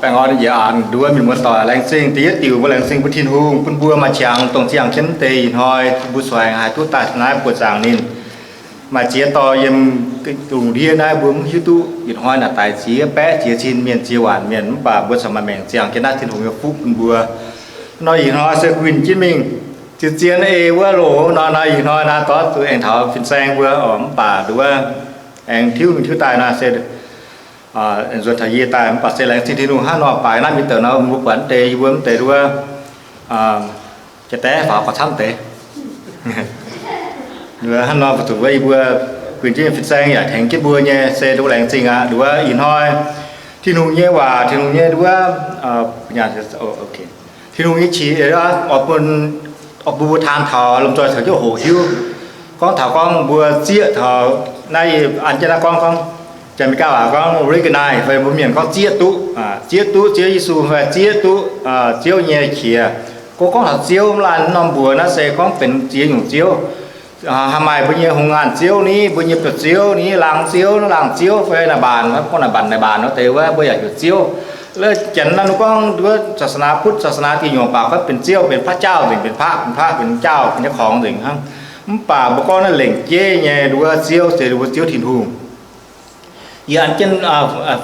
Baengh orn njiec aanx nduov mienh muoz-doic, laengz zingh da'yietv diuc mbuo laengz zingh bun Tin-Hungh bun mbuo maaih qangx dongh ziangh jienv mv deix ih hnoi mbuo corc aengx haih duqv daaih naaiv buoqc zaangc ninh. Maaih ziex dorh yiem lungh ndiev naaiv mbuo mv hiuv duqv ih hnoi naaic daic ziex baeqv ziex cin mienh, ziex waanc mienh, mv baac mbuo corc maaih maengc ziangh jienv naaiv Tin-Hungh nyei fuqv bun mbuo. Nor ih hnoi se guinh jienv mingh, zien-zien ei wuov loz nor, nor ih hnoi naaiv dorh zuqc aengx taux fin-saeng mbuo oc, mv baac nduov aengx tiuv mingh tiuv daaih naaiv se nzuonx taux yie daaih, mv baac se laengz zingh Tin-Hungh hnangv nor baaix naaiv mingh deix nor mbuo buatc mv deix yie mbuo mv deix nduov jiex daaih faaux gauh camv deix. Nduov hnangv nor baac zuqc wuov yie mbuo guinh jienv fin-saeng yaac tengx jienv mbuo nyei se nduov laengz zingh aqv. Nduov ih hnoi Tin-Hungh nyei waac, Tin-Hungh nyei nduov, Tin-Hungh nyei qiex oix bun, oix bun mbuo taan taux lomh nzoih caux jienv hoqc hiuv. Gorngv taux gorngv mbuo zieqv taux naaiv, an jienv naaiv gorngv, gorngv Janx-Meigaa waac gorngv recognize fai mbuo mienh gorngv zieqv duqv, zieqv duqv Ziouv Yesu fai zieqv duqv Ziouv nyei qiex. Gorngv, gorngv taux Ziouv mv laanh norm mbuox naaiv se gorngv benx ziex nyungc Ziouv. Haaix maaih mbuo nyei hungh ngaanh ziouv ni, mbuo nyei buoz-ziouv ni, laangz ziouv, laangz ziouv fai naaic mbaanc, gorngv naaic mbaanc, naaic mbaanc nor deix wuov mbuo yaac heuc ziouv. Laaix Janx naaiv gorngv nduov ศาสนาพุทธ ศาสนา diuh nyungc baac gorngv benx ziouv, benx พระเจ้า nzengc, benx พระ benx เจ้า benx nyei korngx nzengc hnangv. Mv baac mbuo gorngv naaiv lengc jeiv nyei nduov ziouv se mbuo Ziouv Tin-Hungh. Yie an jienv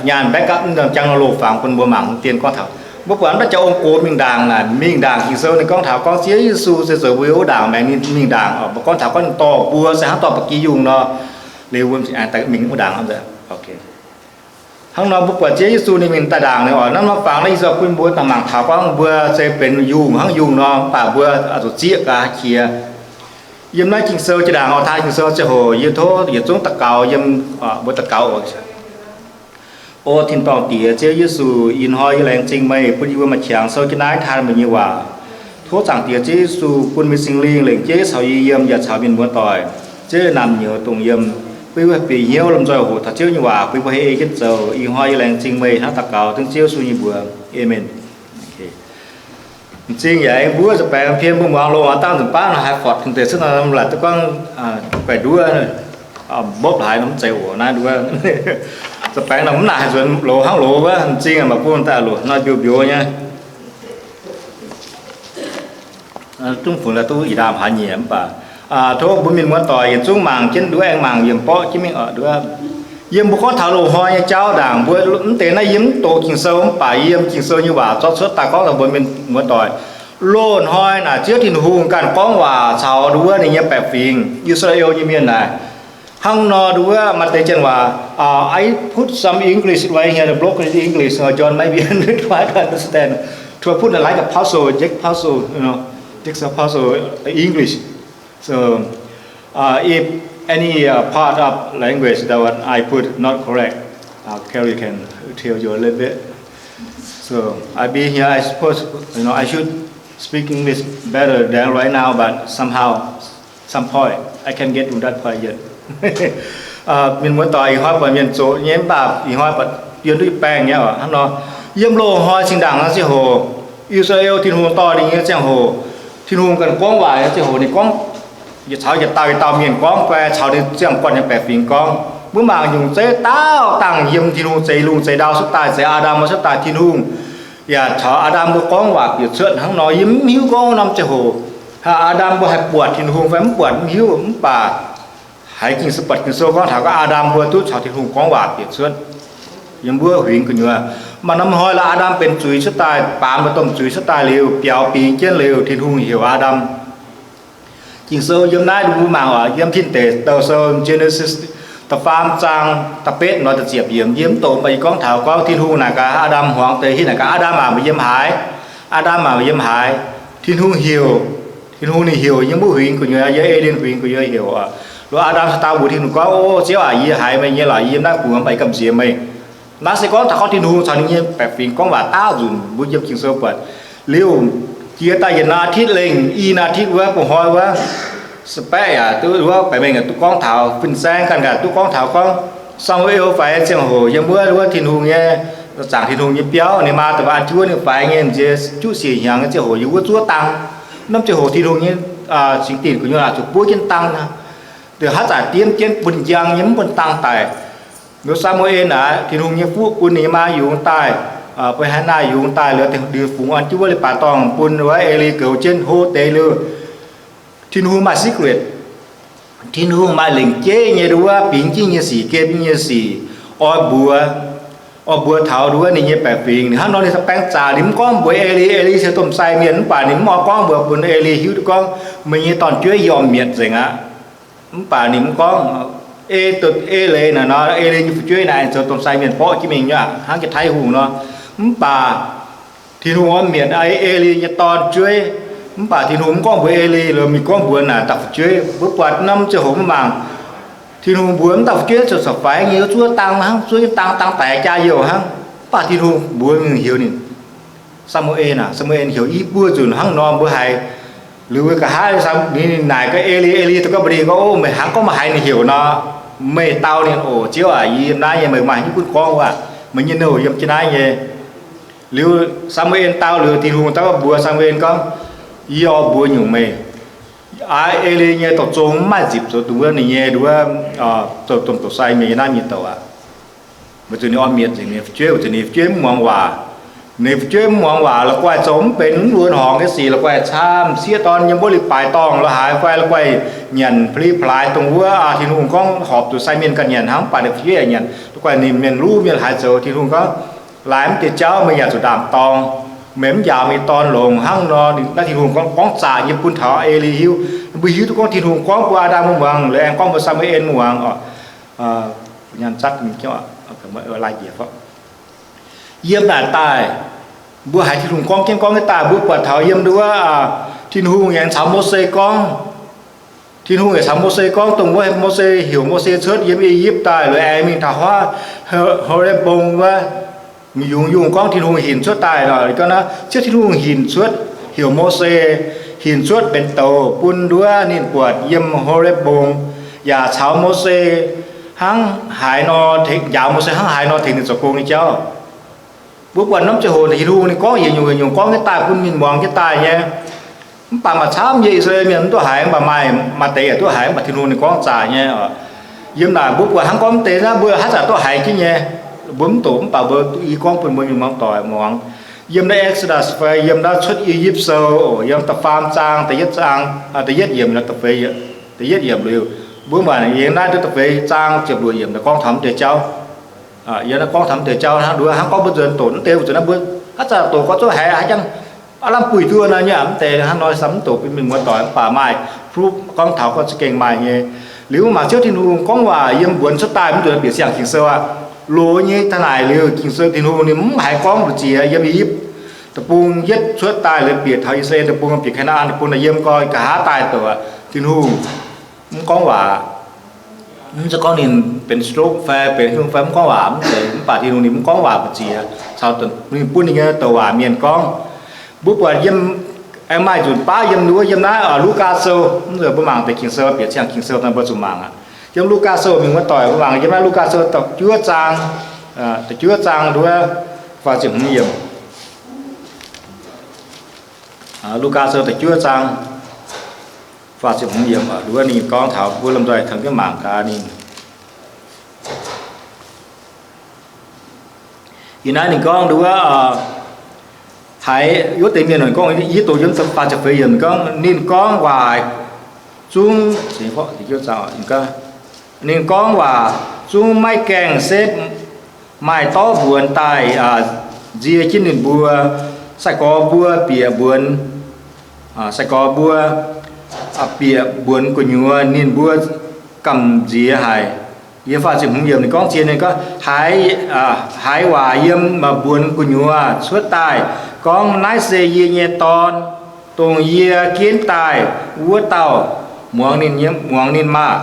nyaanh back up jangx nor loz-fangx bun mbuo mangc dien gorngv taux mbuo buatc naaiv jaax ong-gox mingh ndaangc naaic, mingh ndaangc Ging-Sou ninh gorngv taux gorngv Ziouv Yesu se zoux mbuo wuov ndaangc maengx ninh mingh ndaangc oc. Mbuo gorngv taux gorngv ninh dorh mbuo se hnangv dorh ba'gi yungh nor, liuz mbuo aengx daaih mingh wuov ndaangc. Hnangv nor mbuo buatc Ziouv Yesu ninh mingh daaih ndaangc ninh oc. Naaiv nor fangx naaiv Ging-Sou bun mbuo daaih mangc taux gorngv mbuo se benx yungh hnangv yungh nor, mv baac mbuo zuqc zieqv gaax qiex. Yiem naaiv Ging-Sou jiex ndaangc oix taan Ging-Sou ziangh hoc yie tov yietc zungv daux gaux yiem, mbuo daux gaux oc. O Tin-Dorngh Diex, Ziouv Yesu, ih hnoi yie laengz zingh meih bun yie mbuo maaih qangx sou jienv naaiv taan meih nyei waac. Tov Zaangc Diex Ziouv Yesu bun meih Singx Lingh lengc jeiv caux yie yiem yaac caux mienh muoz-doic, Ziouv, naamh nyouz dongh yiem, bun yie mbuo haih bieqc hnyouv lomh nzoih hoqc taux Ziouv nyei waac, bun yie mbuo haih ei jienv zoux. Ih hnoi yie laengz zingh meih hnangv daux gaux dengv Ziouv Yesu nyei mbuox. Aamen. M'zing yaac aengx mbuov za'baengx pien mbuo muangx loz-hnoi dangh nzunc baav nor haih fortv deix cuotv nor, laaic duqv gorngv guaix nduov, mbopv haaix nor mv zeiz oc naaiv nduov. Za'baengx nor mv naaic haih nzuonx loz hnangv loz wuov, m'zing maaih bung daaih loz nor mbiouh mbiouh nyei. Zungv funx daaih duqv ih ndaamv haaix nyungc mv baac tov mbuo mienh muoz-doic yietc zungv mangc jienv nduov, aengx mangc yiem borqv jienv mingh oc nduov. Yiem mbuo gorngv taux loz-hnoi nyei jauv ndaangc, mbuo mv deix naaiv yie mv doqc Ging-Sou mv baac yie yiem Ging-Sou nyei waac zorqv cuotv daaih gorngv taux mbuo mienh muoz-doic. Loz-hnoi naaic Ziouv Tin-Hungh ganh gorngv waac caux nduov ninh nyei baeqc fingx, I^saa^laa^en nyei mienh naaic. Hnangv nor nduov maaih deix janx waac, I put some English right here, the broken English, so John might be try to understand. To put like a puzzle, jigsaw puzzle, you know, jigsaw puzzle, English. So, uh, if any uh, part of language that one I put not correct, uh, Carrie can tell you a little bit. So I be here. I suppose, you know, I should speak English better than right now, but somehow, some point, I can't get to that point yet. Mienh muoz-doic, ih hnoi buatc mienh zoqc nyei mv baac ih hnoi buatc yiem duqv baengh nyei oc. Hnangv nor, yiem loz-hnoi zinh ndaangc nor ziangh hoc, I^saa^laa^en Tin-Hungh dorh ninh nyei ziangh hoc, Tin-Hungh ganh gorngv waac nyei ziangh hoc ninh gorngv, yietc caux yietc dauh yietc dauh mienh gorngv fai caux ninh ziangh guanh nyei baeqc fingx gorngv. Mbuo mangc nyungc zeiv dauh dangh yiem Tin-Hungh zeix lungh zeix ndau cuotv daaih, zeix Aa^ndam cuotv daaih, Tin-Hungh yaac caux Aa^ndam mbuo gorngv waac bieqc cuotv hnangv nor. Yie mv hiuv gorngv norm ziangh hoc Aa^ndam mbuo haih buatc Tin-Hungh fai mv buatc mv hiuv, mv baac haiz Ging-Sou, buatc Ging-Sou gorngv taux gorngv Aa^ndam mbuo duqv caux Tin-Hungh gorngv waac bieqc cuotv. Yiem mbuo huingx gu'nyuoz, maaih norm hnoi lorqc, Aa^ndam benx zuiz cuotv daaih, baamz mbuo domh zuiz cuotv daaih liuz, biaux bingx jienv liuz, Tin-Hungh heuc Aa^ndam. Ging-Sou yiem naaiv mbuo mangc oc, yiem Tin Deic Douh Sou, Genesis, da'faam zaang da'betv lorz da'ziepc yiemc, yie mv doqc, mv baac yie gorngv taux gorngv Tin-Hungh naaic gaax Aa^ndam, hmuangx deix hitv naaic gaax, Aa^ndam aac, meih yiem haaix? Aa^ndam aac, meih yiem haaix? Tin-Hungh heuc, Tin-Hungh ninh heuc yiem mbuo huingx gu'nyuoz, yiem E^nden huingx gu'nyuoz heuc oc. Lorz Aa^ndam caux dauh mbuox Tin-Hungh gorngv, O Ziouv aac, yie haiz meih nyei lorqc, yie yiem naaiv gu'nyuoz, mv baac yie gamh nziex meih. Naaiv se gorngv taux gorngv Tin-Hungh caux ninh nyei baeqc fingx gorngv waac daauh nzunc, mbuo yiem Ging-Sou buatc. Liuz, jiex daaih yietc อาทิตย์ lengh, i อาทิตย์ wuov, bung hnoi wuov, spec yaac duqv wuov, baeqc mengh yaac duqv gorngv taux, fin-saeng ganh gaax duqv gorngv taux gorngv, Saa^mu^en faix ziangh hoc yiem wuov, wuov Tin-Hungh nyei, zaangc Tin-Hungh nyei biauv, ninh maa da'faanh juov ninh faix nyei, m'nziex juqv siec hnyangx nyei ziangh hoc yiem wuov zuov dang. Norm ziangh hoc Tin-Hungh nyei singx dinc gu'nyuoz zuqc buov jienv dang naaic. Deix haaix zanc diev jienv bun njang nyei, mv bun dang daic. Liuz Saa^mu^en aeqv, Tin-Hungh nyei fuqv bun ninh nyei maa yungz daaih, bun Hannaa yungz daaih, liuz Tin-Hungh fungx an jienv wuov leiz-baaix dorngh bun wuov E^li goux jienv hlo deix liuz, Tin-Hungh maaih secret. Tin-Hungh maaih lengc jeiv nyei nduov, bingx jienv nyei sic, gemh nyei sic, oix mbuox, oix mbuox taux nduov ninh nyei baeqc fingx. Hnangv nor ninh baeng zaqc, ninh mv gorngv mbuox E^li, E^li se domh sai mienh, mv baac ninh mv oix gorngv mbuox bun E^li hiuv duqv gorngv, meih nyei dorn-jueiv yie oix mietc nzengc aqv. Mv baac ninh mv gorngv, ei, ei leiz naaic nor, E^li nyei fu'jueiv naaic aengx zoux domh sai mienh borqv jienv mingh nyei aqv, hnangv jiex taiv hungh nor. Mv baac Tin-Hungh oix mietc E^li nyei dorn-jueiv. Mv baac Tin-Hungh mv gorngv mbuox E^li, mv gorngv mbuox naaic dauh fu'jueiv. Mbuo buatc norm ziangh hoc mbuo mangc, Tin-Hungh mbuox wuov dauh fu'jueiv ziouc corc faix nyei, zuov dang hnangv, zuov nyei dang, dang daix jaa youh hnangv. Mv baac Tin-Hungh mbuox mingh heuc ninh, Saa^mu^en aac, Saa^mu^en heuc i buo nzunc hnangv nor mbuo haiz. Liuz nqa'haav ninh naaic gaax E^li, E^li dongh gorngv mbuox ninh gorngv, O, meih hnangv gorngv meih haiz ninh heuc nor, meih dau ninh oc. Ziouv aac, yie yiem naaiv nyei, meih maaih haaix nyungc gunv gorngv wuov, meih nyei nouh yiem jienv naaiv nyei. Liuz Saa^mu^en dau liuz, Tin-Hungh dau mbuox Saa^mu^en gorngv, Yie oix mbuox nyungc meih, aa, E^li nyei douh zong mv maaih nzipc zoux dongh wuov ninh nyei nduov, zoux domh sai mienh nyei naaiv nyei douc aqv. Weic zuqc ninh oix mietc nzengc ninh fu'jueiv, weic zuqc ninh fu'jueiv mv muangx waac. Ninh fu'jueiv mv muangx waac, la'guaih zoux mv benx mv luonx horngc nyei sic, la'guaih camv sieqv dorn yiem wuov leiz-baaix dorngh la'haaix fai la'guaih nyanc pa'li pa'laaix dongh wuov, aa, Tin-Hungh gorngv horpc zuqc sai mienh ganh nyanc hnangv, mv baac ninh fu'jueiv yaac nyanc, la'guaih ninh mienh luv mienh haaix zoux. Tin-Hungh gorngv, Laaix mv deix jauv meih yaac zuqc ndaam-dorng. Meih mv njaaux meih dorn longx hnangv nor. Naaiv Tin-Hungh gorngv, gorngv zaqc nyei bun taux E^li hiuv. Mbuo hiuv duqv gorngv Tin-Hungh gorngv bun Aa^ndam muangx, liuz aengx gorngv bun Saa^mu^en muangx. Yiem naaic daaih, mbuo haiz Tin-Hungh gorngv jienv gorngv nyei daaih, mbuo buatc taux yiem nduov, Tin-Hungh yaac caux Mose gorngv. Tin-Hungh yaac caux Mose gorngv, dongh wuov Mose heuc Mose cuotv yiem I^yipv daaih, liuz aengx mingh taux huaav Ho^le Mbong wuov, yungz yungh gorngv Tin-Hungh hinc cuotv daaih nor, gorngv naaiv ziouc Tin-Hungh hinc cuotv, heuc Mose hinc cuotv benx douz bun nduov ninh buatc yiem Ho^le Mbong, yaac caux Mose hnangv haaix nor, njaaux Mose hnangv haaix nor tengx ninh zoux gong nyei jauv. Mbuo buatc norm ziangh hoc Tin-Hungh ninh gorngv yietc nyungc yietc nyungc gorngv jienv daaih bun mienh muangx jienv daaih nyei. Mv baac maaih camv nyei I^saa^laa^en mienh mv duqv haiz, mv baac maaih, maaih deix yaac duqv haiz, mv baac Tin-Hungh ninh gorngv zaqc nyei. Yiem naaic mbuo buatc hnangv gorngv mv deix naaiv, mbuo haaix zanc duqv haiz jienv nyei. Mbuo mv doqc, mv baac mbuo i gorngv bun mbuo mienh muangx doic muangx. Yiem naaiv Exodus fai yiem naaiv Cuotv I^yipv Sou, yiem da'faam zaang, da'yietv zaang, da'yietv yiemc, da'feix, da'yietv yiemc liuz, mbuo mangc yiem naaiv da'feix zaang ziepc luoqc yiemc gorngv taux mv deix jauv. Yiem naaiv gorngv taux mv deix jauv hnangv nduov, hnangv gorngv mbuo nzuonx doqc mv deix, mbuo nzuonx naaiv mbuo haaix zanc doqc gorngv zungv haiz haaix jangv aav lamh buih duqv nor nyei aqv. Mv deix hnangv nor, mv doqc bun mienh muoz doic, mv baac maaih proof gorngv taux gorngv za'gengh maaih nyei. Liuz mangc Ziouv Tin-Hungh gorngv waac yiem mbuonx cuotv daaih, mv zuqc bieqc siang Ging-Sou aqv. Loz nyei taux naaic liuz, Ging-Sou Tin-Hungh ninh mv haiz gorngv mbu'ziex yiem I^yipv Deic-Bung yietv cuotv daaih liuz bieqc taux I^saa^laa^en Deic-Bung, bieqc Kaain^naa^an Deic-Bung nor, yiem gorx nqa'haav daaih doqc, Tin-Hungh mv gorngv waac. Mv zeiz gorngv ninh benx stroke fai benx hnyouv fai mv gorngv waac, mv zeiz. Mv baac Tin-Hungh ninh mv gorngv waac mbu'ziex, caux ninh bun ninh nyei douc waac mienh gorngv. Mbuo buatc yiem, aengx maaih nzunc baav yiem wuov, yiem naaiv Lugaa Sou, mv zeiz mbuo mangc deix Ging-Sou, bieqc siang Ging-Sou daaih mbuo zuqc mangc aqv. Yiem Lugaa Sou mingh wuov doic mbuo mangc, yiem naaiv Lugaa Sou da'juov zaang, da'juov zaang nduov faah ziepc hmz yiemc. Lugaa Sou da'juov zaang faah ziepc hmz yiemc, nduov ninh gorngv taux mbuo lomh nzoih tengx jienv mangc gaax ninh. Ih naaiv ninh gorngv nduov, haiz wuov deix mienh gorngv, yie doqc yiem faah ziepc feix yiemc gorngv, ninh gorngv waac zungv, ninh gorngv waac zungv maiv gaengh setv, maaih dorv mbuonx daaih nzie jienv ninh mbuo. Sai-gorx mbuo bieqc mbuonx, sai-gorx mbuo bieqc mbuonx gu'nyuoz ninh mbuo gamh nziex haic. Yiem faah ziepc hmz yiemc ninh gorngv zien, ninh gorngv, haiz, haiz waac yiem mbuonx gu'nyuoz cuotv daaih gorngv, Naaiv se yie nyei Dorn, dongh yie ginv daaih wuov dauh. Muangx ninh, muangx ninh maah!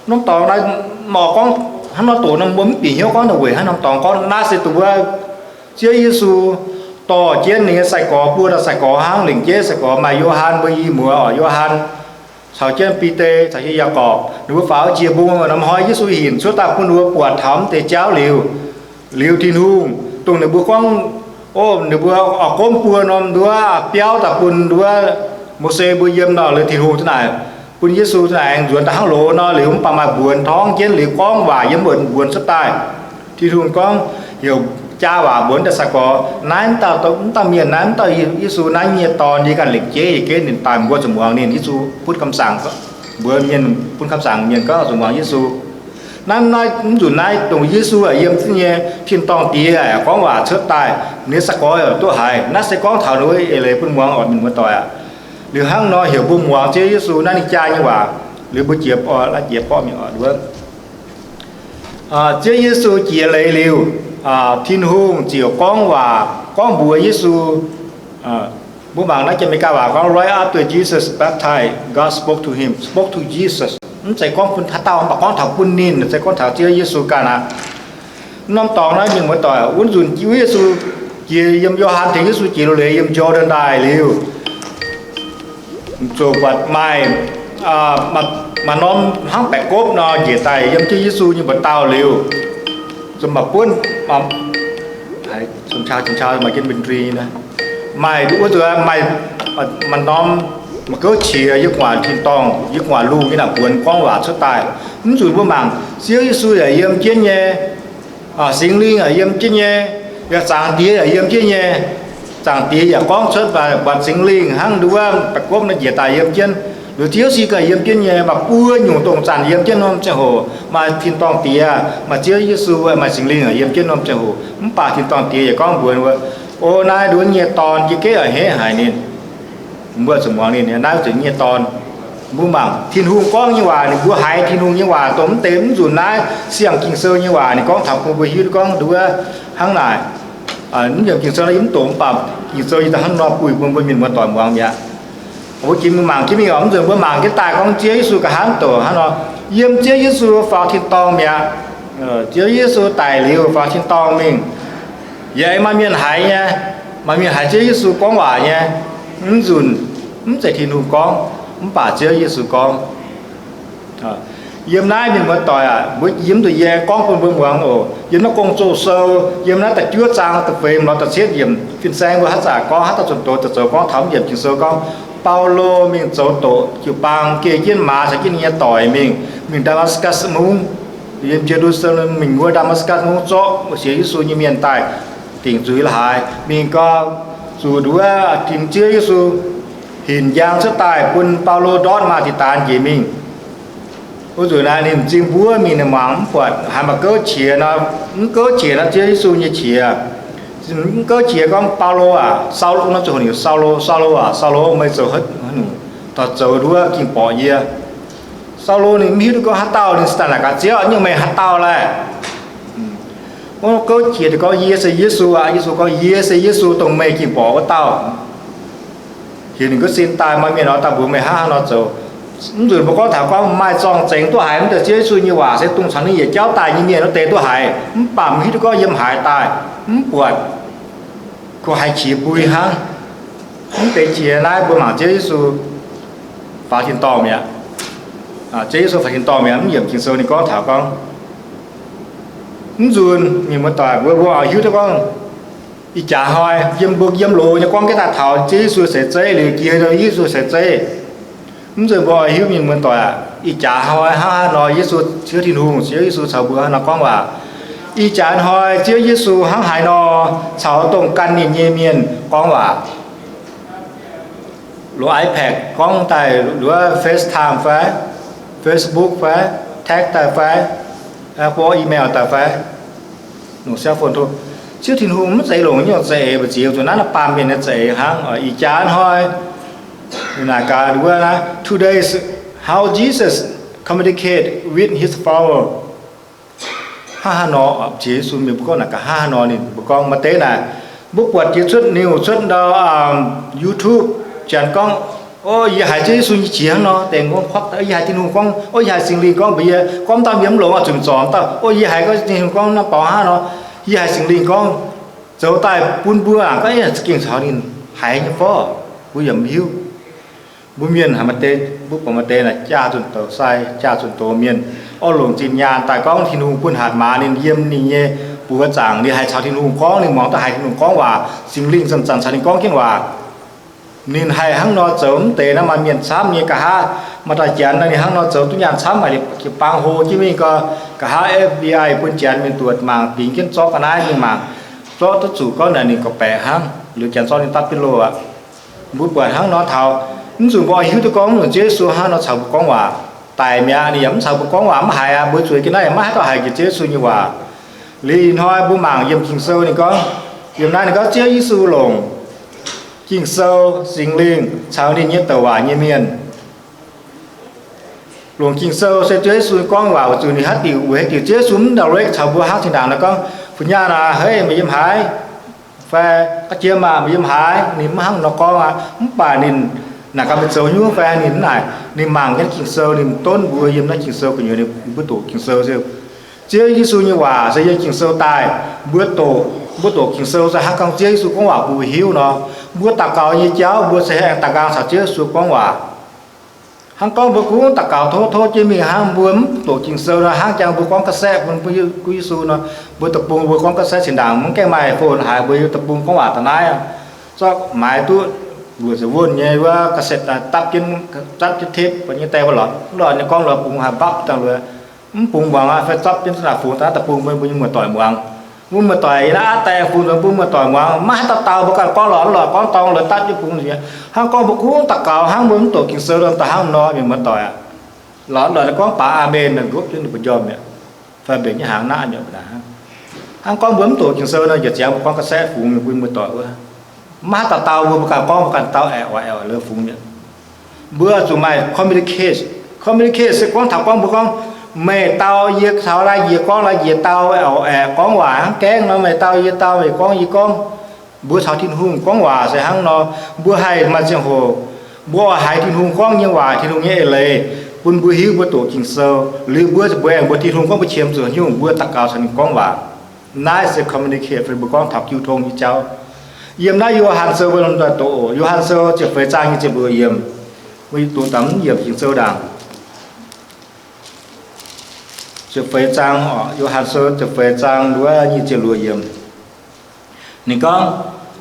Norm dorngx naaiv, mv gorngv hnangv nor doqc nor mbuo mv bieqc hnyouv gorngv ninh weic haaix norm dorngx gorngv naaiv se dongh wuov Ziouv Yesu dorh jienv ninh nyei sai-gorx, buo dauh sai-gorx hnangv. Lengc jeiv sai-gorx maaih Yo^han mbuo i muoz oc, Yo^han caux jienv Bide caux jienv Yaagorpc, ninh mbuo faaux jiex mbong. Norm hnoi Yesu hinc cuotv daaih bun ninh mbuo buatc taux mv deix jauv liuz, liuz Tin-Hungh dongh ninh mbuo gorngv, o, ninh mbuo oix gomv buo norm nduov biauv daaih bun nduov Mose mbuo yiem nor, liuz Tin-Hungh za'naaic bun Yesu za'naaic aengx nzuonx daaih hnangv loz nor, liuz mv baac maaih mbuonx torngv jienv liuz gorngv waac yiem mbuonx cuotv daaih. Tin-Hungh gorngv heuc jaa waac mbuox daaih sai-gorx, naaiv mv dauh, mv dauh mienh naaiv, mv dauh Yesu naaiv nyei Dorn, yie ganh lengc jeiv yie gengh ninh daaih, mbuo zuqc muangx ninh. Yesu bun คำสั่ง, mbuox mienh, bun คำสั่ง mienh gorngv zuqc muangx Yesu. Naaiv, naaiv mv nzunc naaiv dongh Yesu yiem jienv nyei tin-dorngh diex gorngv waac cuotv daaih, ninh nyei sai-gorx duqv haiz. Naaiv se gorngv taux ninh eix leiz bun muangx oc, mienh muoz-doic aac. Liuz hnangv nor heuc mbuo muangx Ziouv Yesu naaiv ninh jaa nyei waac. Liuz mbuo jiex, jiex borqv mingh oc, nduov. Ziouv Yesu jiex leiz liuz, Tin-Hungh ziouc gorngv waac gorngv mbuox Yesu. Mbuo mangc naaiv jiex Meigaa waac gorngv, right after Jesus baptized, God spoke to him, spoke to Jesus. Mv zeiz gorngv bun haaix dauh, mv baac gorngv taux bun ninh, se gorngv taux Ziouv Yesu ganh aqv. Norm dorngx naaiv mienh muoz-doic, wuov nzunc Yesu jiex yiem, Yo^han tengx Yesu jiex leiz yiem Jordan ndaaih liuz, ziouc buatc maaih, maaih norm hnangv baeqc gopv nor njiec daaih yiem jienv Yesu nyei mbu'ndongx liuz, maaih buonv, maaih, maaih wuov nzunc maaih, maaih norm, maaih gouv qiex yiem gu'nguaaic tin-dorngh, yiem gu'nguaaic lungh nyei naaic buonx gorngv waac cuotv daaih. Mv nzunc mbuo mangc Ziouv Yesu yaac yiem jienv nyei, Singx Lingh yaac yiem jienv nyei, yaac Zaangc Diex yaac yiem jienv nyei. Zaangc Diex yaac gorngv cuotv, buatc Singx Lingh hnangv nduov baeqc gopv naaiv njiec daaih yiem jienv. Liuz Ziouv Yesu ganh yiem jienv nyei, maaih buo nyungc dongh zanc yiem jienv norm ziangh hoc, maaih tin-dorngh Diex, maaih Ziouv Yesu, maaih Singx Lingh yiem jienv norm ziangh hoc. Mv baac tin-dorngh Diex yaac gorngv mbuox wuov, O, naaiv nduov nyei Dorn, yie gengh a'hneiv haic ninh. Mbuo zuqc muangx ninh, naaiv zuqc nyei Dorn. Mbuo mangc Tin-Hungh gorngv nyei waac, ninh mbuo haiz Tin-Hungh nyei waac dongh mv deix mv nzunc naaiv siang Ging-Sou nyei waac, ninh gorngv taux bun mbuo hiuv duqv gorngv nduov hnangv naaic. Mv nzunc Ging-Sou naaiv yie mv doqc, mv baac Ging-Sou yie daaih hnangv nor buih bun mbuo mienh muoz-doic muangx mi'aqv. Mbuo jiex mingh mangc jienv mingh oc. Mv nzunc mbuo mangc jienv daaih gorngv Ziouv Yesu nqa'haav doqc hnangv nor, yiem Ziouv Yesu faaux tin-dorngh mi'aqv. Ziouv Yesu daic liuz faaux tin-dorngh mingh, yaac maaih mienh haiz nyei, maaih mienh haiz Ziouv Yesu gorngv waac nyei. Mv nzunc mv zeiz Tin-Hungh gorngv, mv baac Ziouv Yesu gorngv. Yiem naaiv mienh muoz-doic aac, mbuo yiem duqv yie gorngv bun mbuo muangx oc. Yiem naaiv Gong-Zoh Sou, yiem naaiv da'juov zaang da'feix lorz da'cietv yiemc, fin-saeng mbuo haaix zanc gorngv haaix dauh zunh doz da'zoux gorngv taux mv yiemc Ging-Sou gorngv, Baulo mingh zoux doqc jiu-baang, geh jienv maaz caux jienv ninh nyei doic mingh, mingh Ndaa^matv^gatc Mungv, yiem Ye^lu^saa^lem mingh wuov Ndaa^matv^gatc Mungv zorqv sienx Yesu nyei mienh daaih dingc zuiz la'haaix mingh gau, zuqc nduov dingc Ziouv Yesu hinc njang cuotv daaih bun Baulo ndortv maaz-dinh daanx njiec mingh. Wuov nzunc naaiv ninh m'zing mbuov mingh, ninh mangc mv buatc, haaix maaih gouv qiex nor, mv gouv qiex nor Ziouv Yesu nyei qiex. Mv gouv qiex gorngv, Baulo aac, Saulo, nor zuqc heuc ninh Saulo, Saulo aac, Saulo, meih zoux haaix nyungc dorh zoux nduov ging-borqc yie? Saulo ninh mv hiuv duqv gorngv haaix dauh, ninh se daaih naaic gaax Ziouv, nyungc meih haaix dauh laeh? Wuov gouv qiex ninh gorngv, Yie se Yesu aac. Yesu gorngv, Yie se Yesu, dongh meih ging-borqc wuov dauh. Heuc ninh gouv sin daaih, maaih mienh oix daaih mbuox meih hnangv haaix nor zoux. Mv nzunc mbuo gorngv taux gorngv maaih zorng-zengx duqv haiz mv deix Ziouv Yesu nyei waac se dongh caux ninh yietc jauv daaih nyei mienh wuov deix duqv haiz, mv baac mv hiuv duqv gorngv yiem haaix daaih, mv buatc, kungx haiz qiex mbui hnangv. Mv deix qiex naaiv mbuo mangc Ziouv Yesu faaux tin-dorngh mi'aqv. Ziouv Yesu faaux tin-dorngh mi'aqv. Mv yiemc Ging-Sou ninh gorngv taux gorngv, mv nzunc mienh muoz-doic, mbuo, mbuo oix hiuv duqv gorngv, ih jaax hnoi yiem mbuo yiem loz nyei gorngv jienv daaih taux Ziouv Yesu seix zeiv liuz, jiex Yesu seix zeiv. Mv nzunc mbuo oix hiuv mienh muoz-doic aac, ih jaax hnoi hnangv haaix nor Yesu, Ziouv Tin-Hungh, Ziouv Yesu caux mbuo hnangv haaix nor gorngv waac. Ih jaax hnoi Ziouv Yesu hnangv haaix nor caux dongh gan ninh nyei mienh gorngv waac. Loz iPad gorngv daaih, loz FaceTime fai, Facebook fai, text daaih fai, mbuo email daaih fai, longc cell phone tov. Ziouv Tin-Hungh mv zeiz longc nyungc za'eix mbu'ziex zuqc naaiv naaiv baamh mienh nyei za'eix hnangv. Ih jaax hnoi, naaic gaax wuov naaiv, Today's how Jesus communicate with his follower. Hnangv haaix nor, Ziouv Yesu mienh mbuo gorngv naaic gaax hnangv haaix nor ninh mbuo gorngv. Maaih deix naaic, mbuo buatc jiex cuotv news cuotv ndau, YouTube, janx gorngv, o, yie haiz Ziouv Yesu nyei qiex hnangv nor, deix gorngv, o, yie haiz Tin-Hungh gorngv, o, yie haiz Singx Lingh gorngv mbuox yie, gorngv dauh mienh mv longx oix zuqc zorc dauh, o, yie haiz gorngv Tin-Hungh gorngv naaiv baaux hnangv nor, yie haiz Singx Lingh gorngv zoux daaih bun mbuo aac, gorngv za'gengh caux ninh haiz nyei fov, mbuo yaac mv hiuv. Mbuo mienh haiz maaih deix, mbuo buatc maaih deix naaic jaa zunh doz sai, jaa zunh doz mienh, orv longc zinh nyaanh daaih gorngv Tin-Hungh bun hatc maaz ninh yiem ninh nyei buoz zaangc, ninh haiz caux Tin-Hungh gorngv, ninh muangx duqv haiz Tin-Hungh gorngv waac, Singx Lingh zanc-zanc caux ninh gorngv jienv waac. Ninh haih hnangv nor zoux mv deix naaiv maaih mienh camv nyei nqa'haav, maaih dauh janx naaiv ninh hnangv nor zoux duqv nyaanh camv, maaih jiu-baang hlo jienv mingh gau, nqa'haav F B I bun janx mingh duqv mangc dingx jienv zorqv ga'naaiv mingh mangc, zorqv duqv zuqc gorngv naaic ninh gorqv-baeqc hnangv, liuz janx zorqv ninh dapv jienv loh aqv. Mbuo buatc hnangv nor taux, mv zuqc mbuo oix hiuv duqv gorngv mv zuqc Ziouv Yesu hnangv nor caux mbuo gorngv waac. Daic mi'aqv, ninh yaac mv caux mbuo gorngv waac mv haiz aqv. Mbuo zueiz jienv naaiv yaac maiv haaix dauh haiz njiec Ziouv Yesu nyei waac. Liuz ih hnoi mbuo mangc yiem Ging-Sou ninh gorngv, yiem naaiv ninh gorngv Ziouv Yesu longc Ging-Sou, Singx Lingh caux ninh nyei douc waac nyei mienh. Longc Ging-Sou se Ziouv Yesu gorngv waac weic zuqc ninh haaix diuc, weic haaix diuc Ziouv Yesu mv direct caux mbuo hnangv zinh ndaangc nor gorngv, Fu-nyaanh aac, hei, meih yiem haaix? Fai, Ga'jiem aac, meih yiem haaix? Ninh mv hnangv nor gorngv aqv. Mv baac ninh naaic gaax meih zoux nyuv fai ninh mv naaic, ninh mangc jienv Ging-Sou, ninh donv mbuo yiem naaiv Ging-Sou gu'nyuoz, ninh mbuo doqc Ging-Sou se Ziouv Yesu nyei waac se yiem Ging-Sou daaih. Mbuo doqc, mbuo doqc Ging-Sou se hnangv gorngv Ziouv Yesu gorngv waac bun mbuo hiuv nor. Mbuo daux gaux nyei jauv mbuo se aengx daaih nqaang caux Ziouv Yesu gorngv waac. Hnangv gorngv mbuo kungx daux gaux tov tov jienv mingh hnangv, mbuo mv doqc Ging-Sou nor, hnangv jangx mbuo gorngv ga'saeqv bun Ziouv Yesu nor, mbuo deic-bung mbuo gorngv ga'saeqv zinh ndaangc mv gaengh maaih phone haiz mbuo yiem deic-bung gorngv waac daaih naaiv, zorqv maaiz duqv luoqc ziepc wuonh nyei wuov ga'saeqv dapv jienv, dapv jienv tape nyei die mbuo lorz, mv lorz ninh gorngv lorz bungx haaix mbapv dangh luoqc, mv bungx muangx aqv, fai zorqv jienv zinh ndaangc fungx daaih deic-bung mbuo, mbuo nyei muoz-doic muangx. Mbuo muoz-doic yiem naaiv aav die fungx nzuonx, mbuo muoz-doic muangx maiv haaix dauh dau mbuo ganh gorngv lorz, mv lorz gorngv dorng lorz dapv jienv bungx nziex. Hnangv gorngv mbuo kungx daux gaux hnangv mbuo mv doqc Ging-Sou daaih hnangv nor, mienh muoz-doic aac. Lorz, lorz ninh gorngv baac aamen, ninh nduov jienv ninh mbuo njormh mi'aqv. Fai mbenc nyei hnaangx naaiv nyei. Hnangv gorngv mbuo mv doqc Ging-Sou nor, njiec ziangx mbuo gorngv ga'saeqv fungx mingh bun muoz-doic wuov, mv haaix dauh dau mbuo, mbuo ganh gorngv, mbuo ganh dau aeqv, oix aeqv, oix lorz fungx mi'aqv. Mbuo zuqc maaih communicate. Communicate se gorngv taux gorngv mbuo gorngv, meih dau yie caux, laaix njiec gorngv, laaix njiec dau, oix aeqv, gorngv waac hnangv gaengh nor, meih dau yie dau, meih gorngv yie gorngv. Mbuo caux Tin-Hungh gorngv waac se hnangv nor, mbuo haih maaih ziangh hoc mbuo oix haiz Tin-Hungh gorngv nyei waac, Tin-Hungh nyei eix leiz, bun mbuo hiuv mbuo doqc Ging-Sou. Liuz mbuo, mbuo aengx mbuox Tin-Hungh gorngv mbuo qiemx zuqc haaix nyungc, mbuo daux gaux caux ninh gorngv waac. Naaiv se communicate fai mbuo gorngv taux jiu tong nyei jauv. Yiem naaiv Yo^han Sou mbuo lomh nzoih doqc oc. Yo^han Sou ziepc feix zaang nyic ziepc luoqc yiemc. Mbuo doqc daaih mv yiemc Ging-Sou ndaangc. Ziepc feix zaang, Yo^han Sou ziepc feix zaang nduov nyic ziepc luoqc yiemc. Ninh gorngv,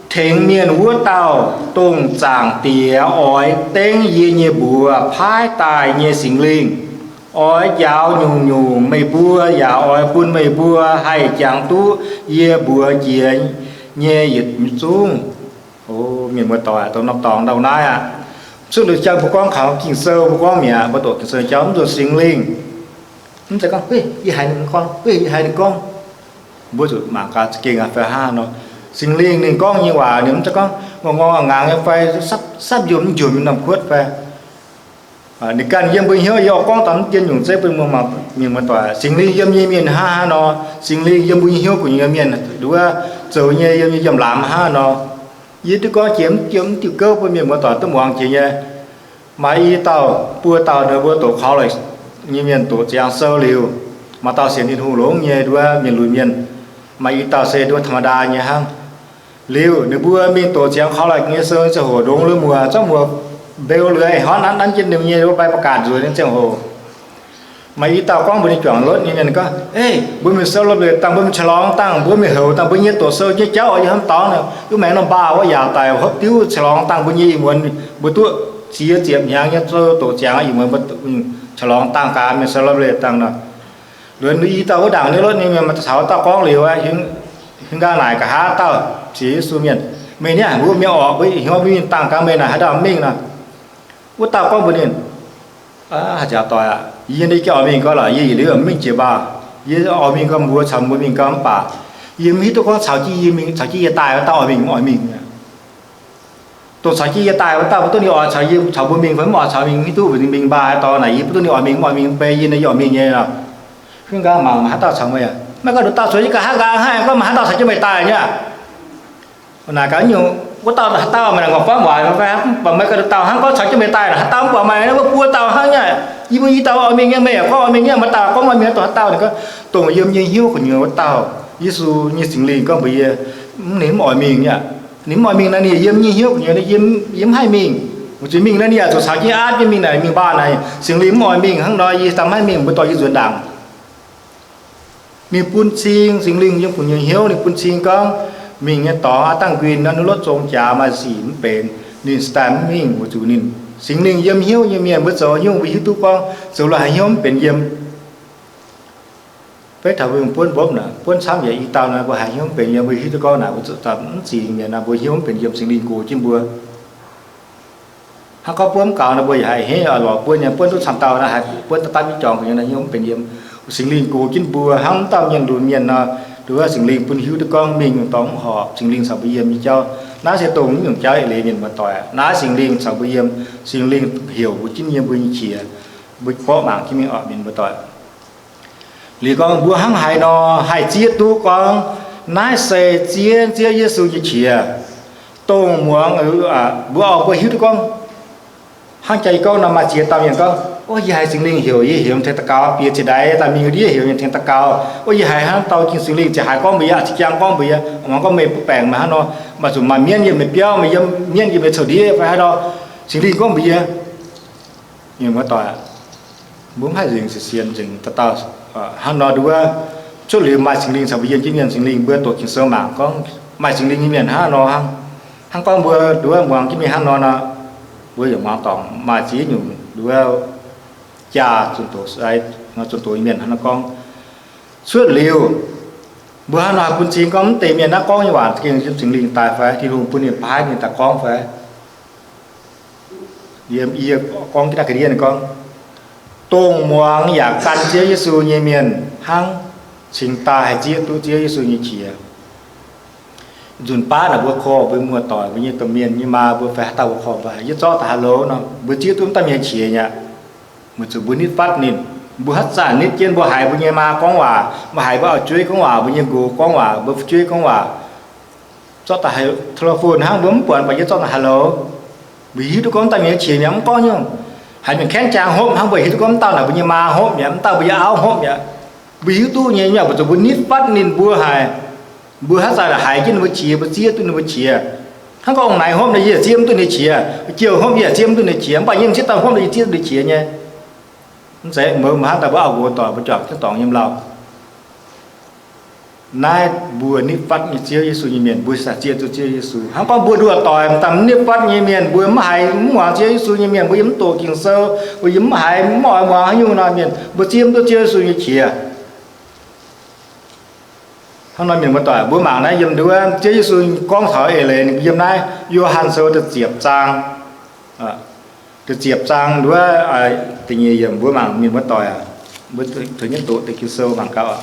tengx mienh wuov dauh, dongh Zaangc Diex oix dengv yie nyei mbuox paaiv daaih nyei Singx Lingh, oix njaaux nyungc-nyungc meih mbuo, yaac oix bun meih mbuo haih jangx duqv yie mbuox jiex nyei yietc zungv. O, mienh muoz-doic, dongh norm dorngx ndau naaiv aqv. Cuotv liuz jang mbuo gorngv kaux Ging-Sou, mbuo gorngv mi'aqv, mbuo doqc Ging-Sou jauv mv nzuonx Singx Lingh. Mv zeiz gorngv, yie haiz ninh gorngv, yie haiz ninh gorngv. Mbuo zuqc mangc gaax za'gengh aqv fai hnangv nor. Singx Lingh ninh gorngv nyei waac ninh mv zeiz gorngv ngorc ngorc ngaangc nyei fai sapv njuomc mv njuomc nyei norm kuotv fai. Ninh ganh yiem mbuo nyei hnyouv, yie oix gorngv daaih mv dien nyungc zeiv bun mienh muoz-doic. Singx Lingh yiem nyei mienh hnangv haaix nor, Singx Lingh yiem mbuo nyei hnyouv gu'nyuoz mienh nduov zoux nyei yiem nyei yiem laamz hnangv haaix nor. Yie duqv gorngv jiex mv diuh gouv bun mienh muoz-doic duqv muangx jiex nyei. Maaih i dauh buo dauh ninh mbuo doqc college nyei mienh doqc ziangx sou liuz, maaih dauh sienx Tin-Hungh longx nyei nduov mienh lunx mienh. Maaih i dauh se nduov ธรรมดา nyei hnangv. Liuz ninh mbuo mingh doqc ziangx college nyei sou ziangh hoc ndongx lui muoz, zorqv muoz mbeu lui hnangv nanv nanv jienv ninh nyei wuov ใบประกาศ nzuonx nyei ziangh hoc. Maaih i dauh gorngv mbuox ninh juangc lotv nyei mienh gorngv, Ei, mbuo mingh sou lomh leiz dangh, mbuo mingh ฉลอง dangh, mbuo mingh houc dangh mbuo nyei doqc sou nyei jauv oix yiem haaix dorngx nor, yiem maengx norm baac wuov yaac daaih hopv diuv ฉลอง dangh mbuo nyei ih muonz, mbuo duqv ziex ziepc hnyangx nyei sou doqc ziangx ih muonz mbuo mingh ฉลอง dangh gaax mingh sou lomh leiz dangh nor. Lunx i dauh wuov ndaangc nyei lotv nyei mienh maaih caux dauh gorngv liuz aqv, hingv nqaang naaic nqa'haav dauh sienx Yesu mienh, Meih niaa, mbuo mienh orqc, mbuo ih hnoi mbuo mingh dangh gaax meih naaic haaix dauh mingh nor? Wuov dauh gorngv mbuox ninh, Haaix zanc doic aac, yie nyei gengh oix mingh gau lorqc, yie yietc liuz mv mingh jiex npaah. Yie oix mingh gau, mbuo caux mbuo mingh gau mv baac yie mv hiuv duqv gorngv caux jienv yie mingh, caux jienv yie daaih wuov dauh oix mingh mv oix mingh. Dongh caux jienv yie daaih wuov dauh, mv duqv ninh oix caux yie, caux mbuo mingh fai mv oix caux mingh, mv hiuv duqv weic ninh mingh npaah haaix dorngx naaic, yie mv duqv ninh oix mingh mv oix mingh, mv bei yie naaic yie oix mingh nyei nor. Huingx nqaang mangc maaih haaix dauh caux meih aac? Maiv ganh nduqc dauh cuotv, yie ganh hnangv nqaang hnangv, gorngv maaih haaix dauh caux jienv meih daaih nyei aac? Naaic gaax nyungc, wuov dauh haaix dauh maaih naaic ngorc fangv waaic fai, mv baac meih ganh nduqc dauh hnangv gorngv caux jienv meih daaih naaic, haaix dauh mv buatc meih, mv buo dauh hnangv nyei. Yie mbuo i dauh oix mingh nyei, meih yaac gorngv oix mingh nyei, maaih dauh gorngv oix mingh, dongh haaix dauh, dongh yiem nyei hnyouv gu'nyuoz wuov dauh, Yesu nyei Singx Lingh gorngv mbuox yie, mv, ninh mv oix mingh nyei aac. Ninh mv oix mingh naaic, ninh yiem nyei hnyouv gu'nyuoz, yie mv haih mingh. Weic zuqc mingh naaic ninh yaac zuqc caux jienv aapv jienv mingh naaic, mingh npaah naaic, Singx Lingh mv oix mingh hnangv nor, yie daaih mv haih mingh, mbuo dorh yie nzuonx ndaangc. Ninh bun cing, Singx Lingh yiem gu'nyuoz hnyouv, ninh bun cing gorngv mingh nyei dorngx aav dangh nquin nor, lotv zong jaax maaih sic mv benx. Ninh se daaih mv mingh weic zuqc ninh Singx Lingh yiem hnyouv nyei mienh, mbuo zoux nyungc mbuo hiuv duqv gorngv zoux lorqc haaix hnyouv mv benx yiem. Beiv taux mbuo buonv mbopv naaic, buonv camv yaac i dauh naaic, mbuo haiz hnyouv mv benx yiem, mbuo hiuv duqv gorngv naaic mbuo zoux daaih mv zingx mienh naaic, mbuo hnyouv mv benx yiem, Singx Lingh gox jienv mbuo. Hnangv gorngv buonv gaux naaic, mbuo yaac haih hnyouv lorz buonv nyei, buonv duqv camv dauh naaic, haih buonv daaih daav jienv jorngx nyei, hnyouv mv benx yiem. Singx Lingh gox jienv mbuo hnangv mv dauh mienh lunx mienh nor, nduov Singx Lingh bun hiuv duqv gorngv mingh nyungc dorngx mv horpc, Singx Lingh caux mbuo yiem nyei jauv. Naaiv se dongh mv nyungc jauv eix leiz mienh muoz-doic. Naaiv Singx Lingh caux mbuo yiem, Singx Lingh heuc mbuo jienv yiem mbuo nyei qiex, mbuo borqv mangc jienv mingh orqc mienh muoz-doic. Liuz gorngv mbuo hnangv haaix nor haih zieqv duqv gorngv naaiv se zieqv Ziouv Yesu nyei qiex, dongh muangx, mbuo oix mbuo hiuv duqv gorngv, hnangv jaa yie gorngv nor, maaih ziex dauh mienh gorngv, o, yie haiz Singx Lingh heuc yie heuc mienh tengx daux gaux, bieqc ziex ndaix daaih mingh ndiev heuc mienh tengx daux gaux. O, yie haiz hnangv dauh Ging-Singx Lingh ziouc haiz gorngv mbuox yie, ziouc jangx gorngv mbuox yie, muangx gorngv meih butv baengc meih hnangv nor, maaih zuqc maaih mienv yiem meih biauv, meih yiem mienv yiem meih cou-ndiev fai haaix nor, Singx Lingh gorngv mbuox yie. Mienh muoz-doic, mbuo mv haih nzengc sienx nzengc dauh dauh. Hnangv nor nduov, cuotv liuz maaih Singx Lingh caux mbuo yiem jienv mienh, Singx Lingh mbuo doqc Ging-Sou mangc gorngv maaih Singx Lingh nyei mienh hnangv nor hnangv. Hnangv gorngv mbuo nduov muangx jienv mingh hnangv nor nor, mbuo yaac muangx dorngc maaih ziex nyungc nduov jaa zunh doz, zunh doz nyei mienh hnangv nor gorngv. Cuotv liuz, mbuo hnangv nor haih bun cing gorngv mv deix mienh naaiv gorngv nyei waac gengh yiem Singx Lingh daaih fai? Tin-Hungh bun ninh paaiv ninh daaih gorngv fai? Yiem yie gorngv jienv naaiv ga'ndiev gorngv, dongh muangx yaac gan Ziouv Yesu nyei mienh hnangv cingx daaih haih zieqv duqv Ziouv Yesu nyei qiex. Nzunc baav naaic mbuo korv mbuo muoz-doic, mbuo nyei domh mienh nyei maa mbuo fai haaix dauh mbuo korv mbuo, yie zorqv daaih haih louz nor, mbuo zieqv duqv mv dauh mienh nyei qiex nyei aqv. Weic zuqc mbuo nitv fatv ninh, mbuo haaix zanc nitv jienv, mbuo haiz mbuo nyei maa gorngv waac, mbuo haiz mbuo auv-jueiv gorngv waac, mbuo nyei nqox gorngv waac, mbuo fu'jueiv gorngv waac, zorqv daaih telephone hnangv, mbuo mv buatc, mv baac yie zorqv daaih haih louz. Mbuo hiuv duqv gorngv mv dauh mienh nyei qiex mi'aqv, mv gorngv nyungc. Haiz mienh kaengv jaang hopv hnangv, mbuo hiuv duqv gorngv mv dauh naaic mbuo nyei maa hopv mi'aqv, mv dauh mbuo nyei auv hopv mi'aqv. Mbuo hiuv duqv nyei, mv baac weic zuqc mbuo nitv fatv ninh, mbuo haiz, mbuo haaix zanc haiz jienv ninh mbuo qiex, mbuo zieqv duqv ninh mbuo qiex. Hnangv gorngv ong-naaic hopv nor, yie zieqv mv duqv ninh qiex. Jiex hopv, yie zieqv mv duqv ninh qiex. Mv baac yie m'sieqv dauh hopv nor, yie zieqv duqv ninh qiex nyei. Mv zeiz mbuo hnangv daaih mbuo auv-nqox doic, mbuo juangc jienv dorngx yiem lauh. Naaiv mbuo nitv fatv nyei Ziouv Yesu nyei mienh, mbuo se zieqv duqv Ziouv Yesu. Hnangv gorngv mbuo nduov doic, daaih mv nitv fatv nyei mienh, mbuo mv haiz mv muangx Ziouv Yesu nyei mienh, mbuo yiem mv doqc Ging-Sou, mbuo yiem mv haiz mv oix muangx haaix nyungc nor mienh, mbuo zieqv mv duqv Ziouv Yesu nyei qiex. Hnangv nor mienh muoz-doic, mbuo mangc naaiv yiem nduov Ziouv Yesu gorngv taux eix leiz ninh yiem naaiv Yo^han Sou da'ziepc zaang, da'ziepc zaang nduov, da'nyeic yiemc, mbuo mangc mienh muoz-doic, mbuo tengx nyei doqc deix Ging-Sou mangc gaax.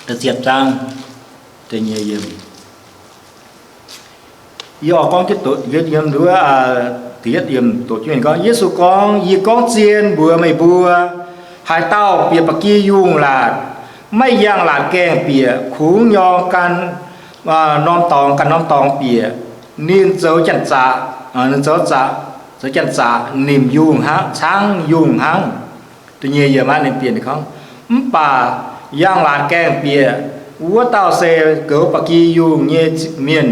Da'ziepc zaang, da'nyeic yiemc. Yie oix gorngv jienv doqc, yiem nduov, da'yietv yiemc doqc jienv mingh gorngv, Yesu gorngv, Yie gorngv zien mbuox meih mbuo, haaix dauh bieqc ba'gi yungh laatc, maiv yangh laatc gaengh bieqc, kungx nyorng gan norm dorngx, gan norm dorngx bieqc, ninh zoux janx-zaqc, ninh zoux zaqc, zoux janx-zaqc nimc yungh hnangv, caangv yungh hnangv. Da'nyeic yiemc aqv, ninh bieqc ninh gorngv, Mv baac yangh laatc gaengh bieqc wuov dauh se goux ba'gi yungh nyei mienh.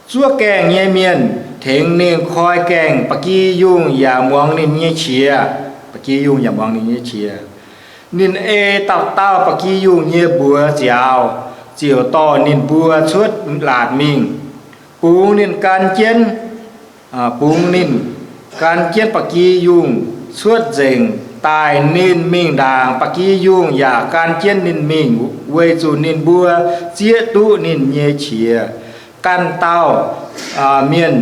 Zuov gaengh nyei mienh tengx ninh koi gaengh ba'gi yungh yaac muangx ninh nyei qiex. Ba'gi yungh yaac muangx ninh nyei qiex. Ninh ei dauh dauh ba'gi yungh nyei mbuox nziaaux, ziouc dorh ninh mbuo cuotv laatc mingh, bungx ninh gan jienv, bungx ninh gan jienv ba'gi yungh cuotv nzengc daaih. Ninh mingh ndaangc, ba'gi yungh yaac gan jienv ninh mingh, weic zuqc ninh mbuo zieqv duqv ninh nyei qiex. Ganh dauh mienh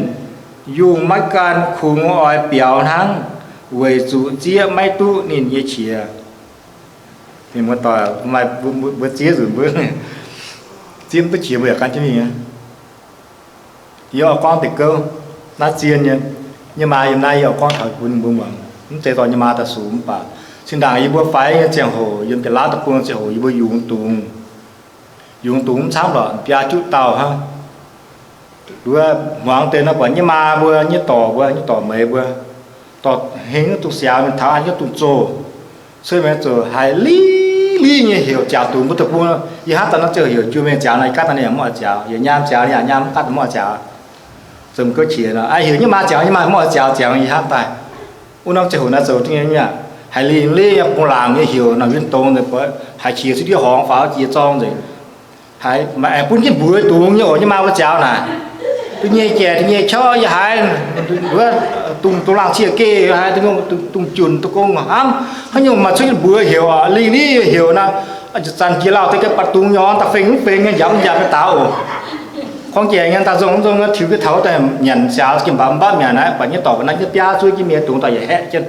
yungh maiv gan, kungx oix biaux hnangv, weic zuqc zieqv maiv duqv ninh nyei qiex. Mienh muoz-doic, maaih mbuo zieqv nzunc mbuo zieqv mv duqv qiex, mbuo yaac gan jienv mingh aqv. Yie oix gorngv deix gouv, naaiv zien nyei. Nyei maa yiem naaiv, yie oix gorngv taux bun mbuo muangx. Mv zeiz dorh nyei maa daaih sux, mv baac zinh ndaangc yie mbuo faix nyei ziangh hoc, yiem Janx-Laauv deic-bung ziangh hoc, yie mbuo yungz dungz, yungz dungz mv camv lorqc, biaa juqv dauh hnangv. Wuov hmuangx deix nor, buatc nyei maa mbuo, nyei dorc mbuo, nyei dorc meix mbuo, dorh heng duqv siaaux mingh taux, an nyei duqv zoh, cuotv mingh zoh haiz liv liv nyei heuc ziangx dungz mbuo deic-bung. Yie hnamv daaih nor, ziouc heuc jiu mingh ziangx nor, yie gaatv daaih ninh yaac mv oix ziangx, heuc nyaam ziangx ninh yaac nyaam, mv gaatv daaih mv oix ziangx. Zoux mingh gouv qiex nor, heuc nyei maa ziangx, nyei maa mv oix ziangx, ziangx yie hnamv daaih. Wuov norm ziangh hoc naaiv zoux dingc nyei, haiz liv liv nyei bung laangc nyei heuc nor, win dongz nzengc, haiz qiex cuotv ndiev horngz faaux jiex zorng nzengc. Haiz maaih aengx bun jienv mbuox dungz nyei oc, nyei maa mbuo ziangx naaic. Dungh nyei jaic, dungh nyei qouv yie haiz, wuov, dungh, dungh laangh cie geh haiz, dungh junc dungh gong hnamv, haaix nyungc maaih cuotv mbuox heuc, lingh ni heuc nor, zanc jiex lauh deix ga'baac dungz nyorx daaih fengx mv fengx nyei, njapc mv njapc nyei daaux oc. Gorngv jiex nyei daaih nzong mv nzong tiux ga'taux daaih nyanc siaaux gengh mbapv mbapv nyanc aqv, baac nyei dorc naaiv nyei biaav zuov jienv mingh dungz daaih yietc haeqv jienv.